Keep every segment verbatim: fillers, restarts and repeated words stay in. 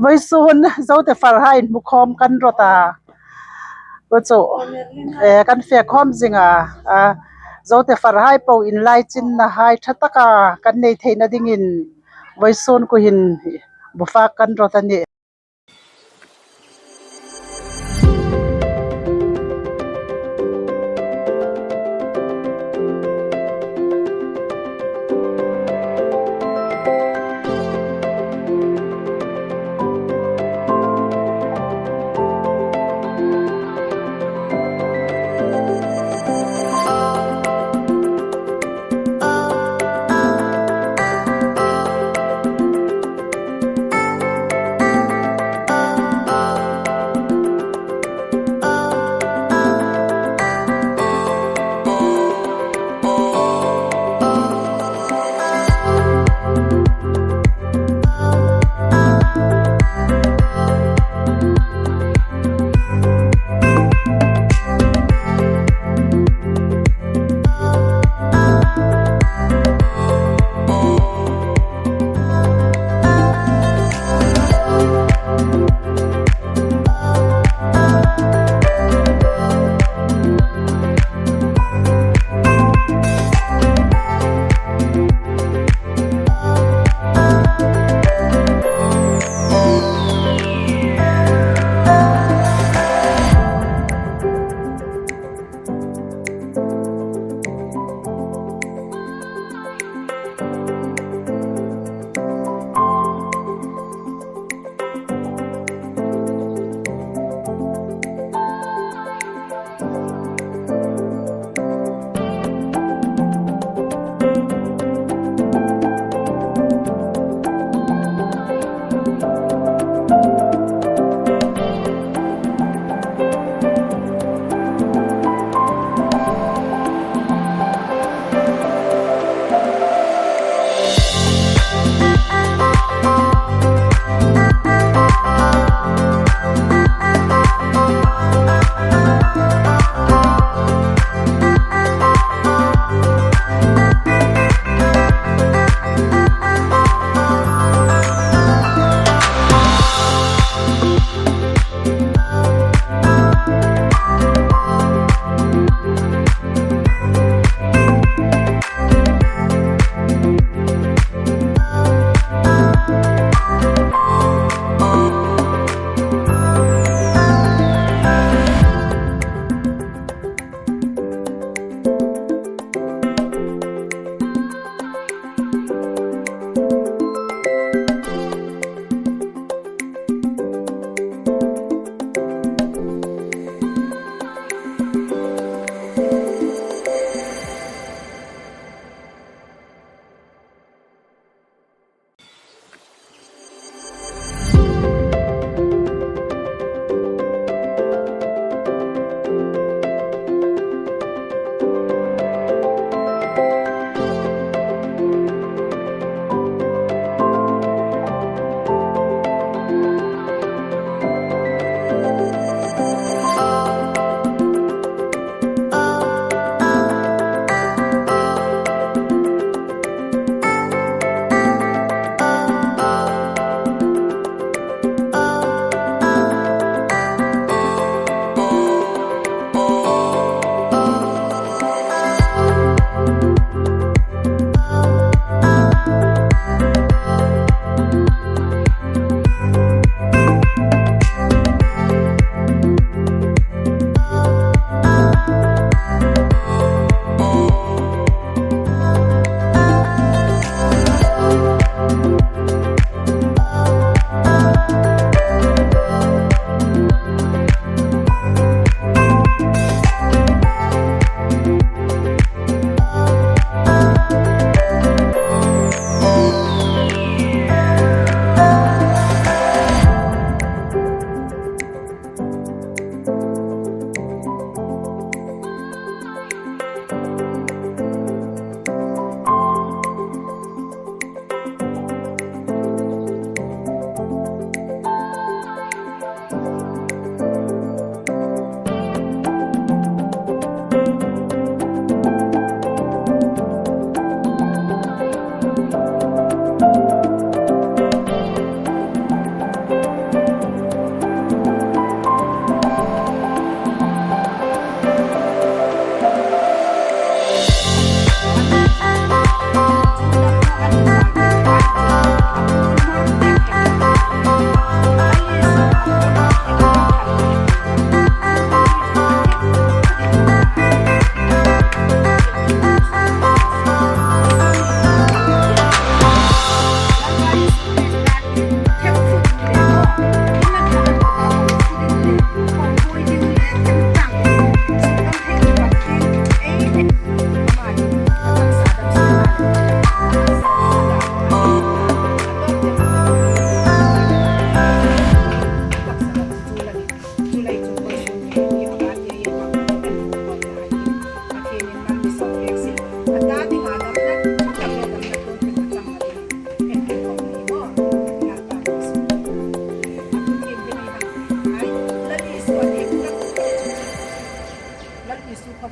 Vawisun Zote farhai inhmu khawm kan rawt a. Chu chu, eh, kan fe khawm zing a, a, Zote farhai po inlaichinahai ṭha taka kan nei theina dingin vawisun khu hin bufak kan rawt a nih.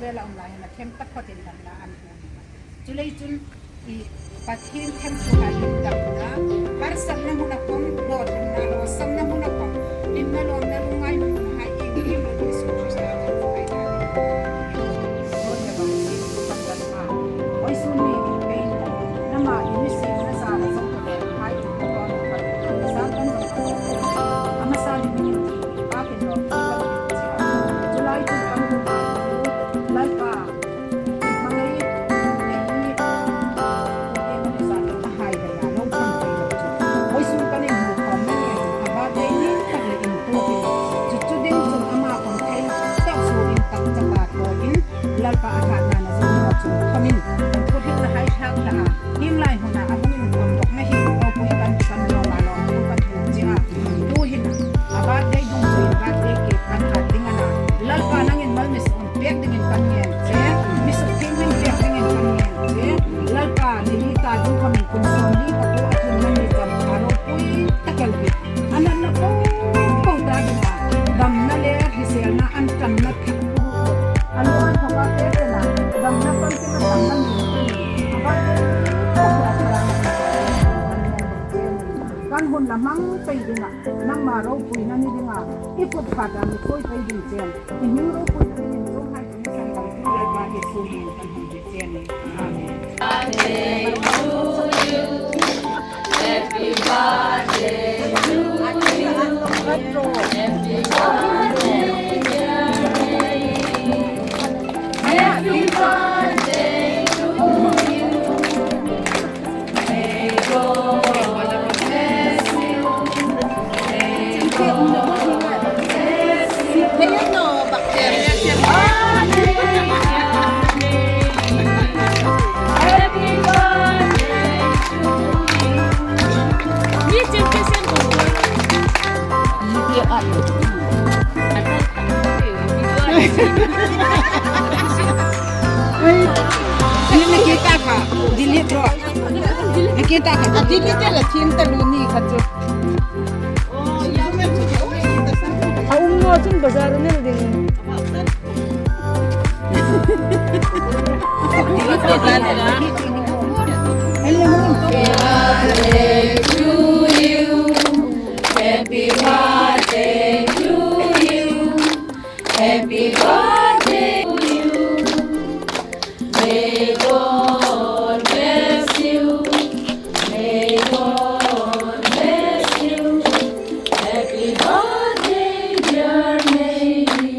Lalpa um lai hin a thiem taphawtin damna an hmu. Chuleiin chun i Pathien themtuhai hin damna, harsatna hmuna khawm, hlawtlingna, hlawsakna hmuna khawm, hlimna, lawmna, lungngaina hmunhai, iengkim lo Isu Krista kan hmu hai ta. Oi, sun ni, ei, nama i mi siem na sa na sawm ka hai, i ko ko ka sa kan sawm ka. Ama sa ni mi ti, ba kin lo. July tu kan Lalpa. Lalpa a hlatna na zong lo chun thomin, kan kut hin la hai hak hla a. Him lai huna a hung inkhawm bawk na hi, ropui kan kan lo ma lo, kan hung chi a. Tuhin, a birthday dung chu birthday cake kan hat ding a na. Lalpa nangin mal mi sawm pek dingin kan ngen che, mi suk thienghlim pek dingin kan ngen che. Lalpa ni li ta ding khawmin kum sawmli pakuo a tlung na mi cham a ropui tak el bik. A natna po po ta ding a, damna le hriselna an ṭanna thak tu. A lo an thawka te te na, damna pal te na damna mi te ni. A ba te ni, a ba te ni. Kan hun la hmang pei ding a, nangma ropuina ni ding a, i kut khat a mi koi pei ding chen. I hming ropuina ni ding chunghai kan san kan tu le ba i su ni kan hun di chen. Amen. Ni Nikita kha, delete ro. Nikita kha, delete la thiem ta lo ni kha chu. A um naw chun bazar a nel ding. Hello. Happy birthday to you. Happy birthday to you. May God bless you. May God bless you. Happy birthday, dear Mary.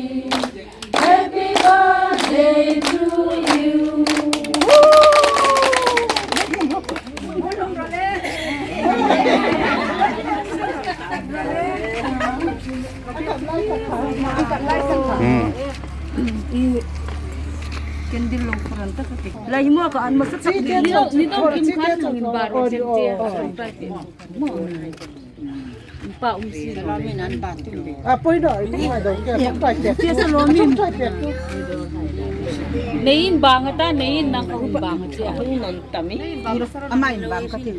Happy birthday to you. Hmm. Candle lo phuran ta ka ti. Lai hi maw ka an masa tak ni lo, ni lo kim khan min bar ro chen chen. Pa um si lo. A poi no, i ngai do ke, tum tai te. Che sa lo min. Tum tai te. Nei in bang a ta, nei in nang ka hun bang a che. Hun non tami. Ama in bang ka ti.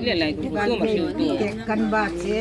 Le lai ku tu ma su tu. Kan ba che.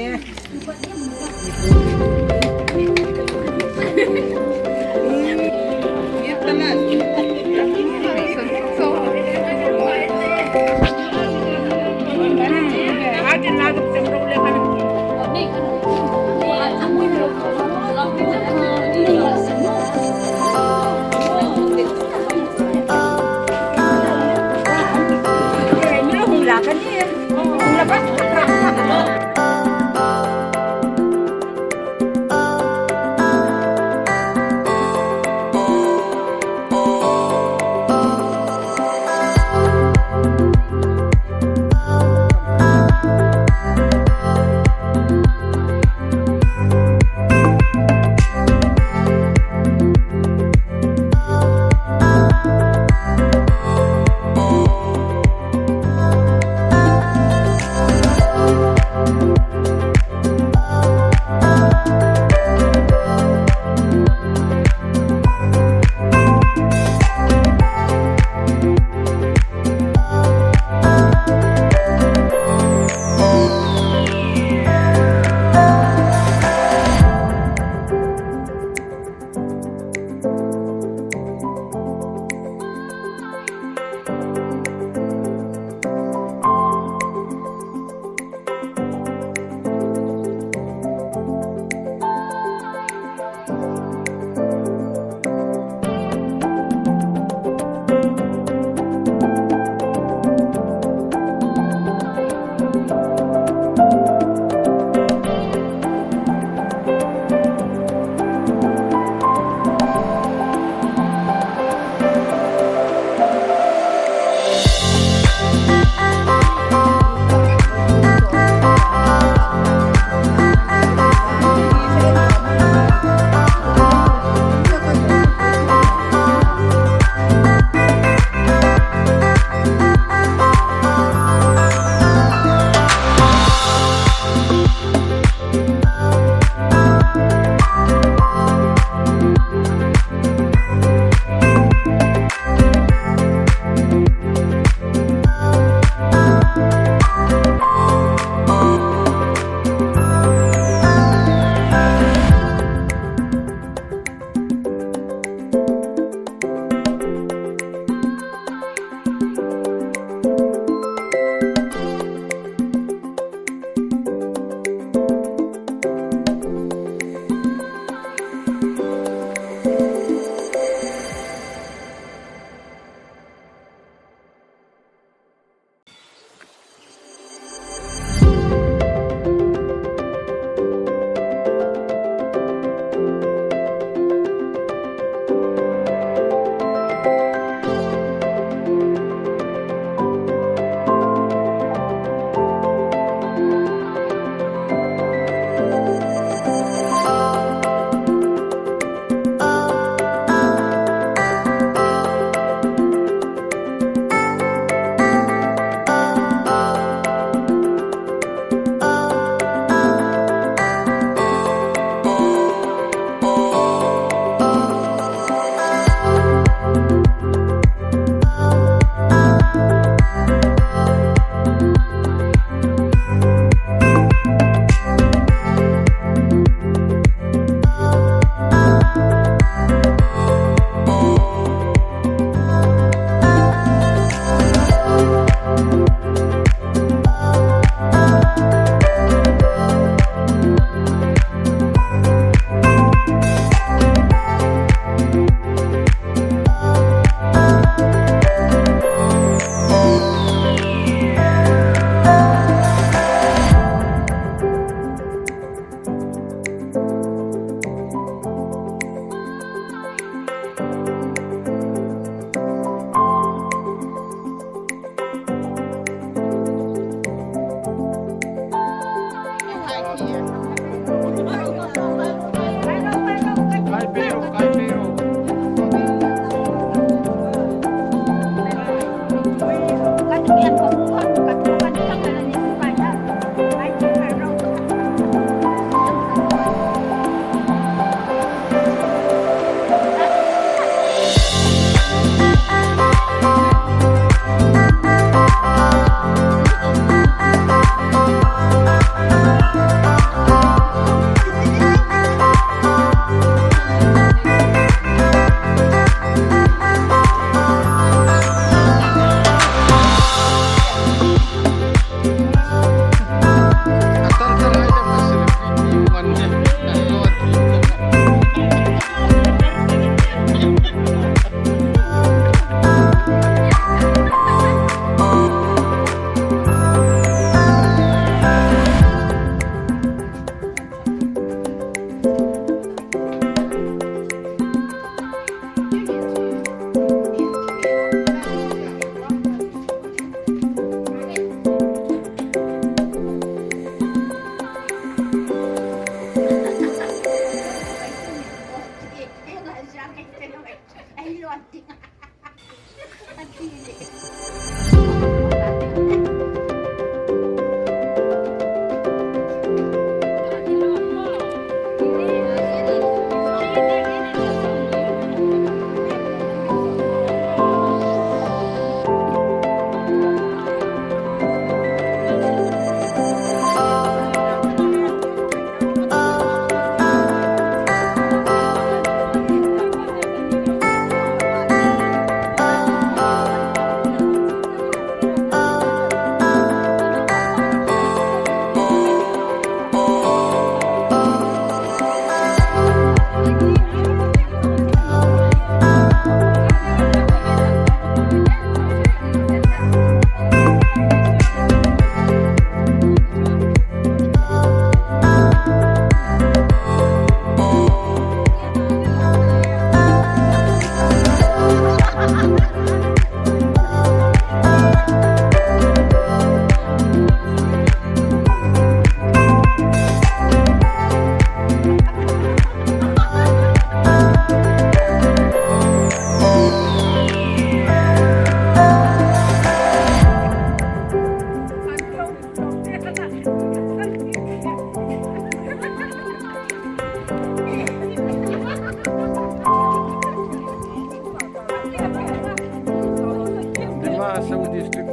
Dima Hasao District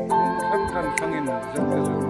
ram ram fangin zong zong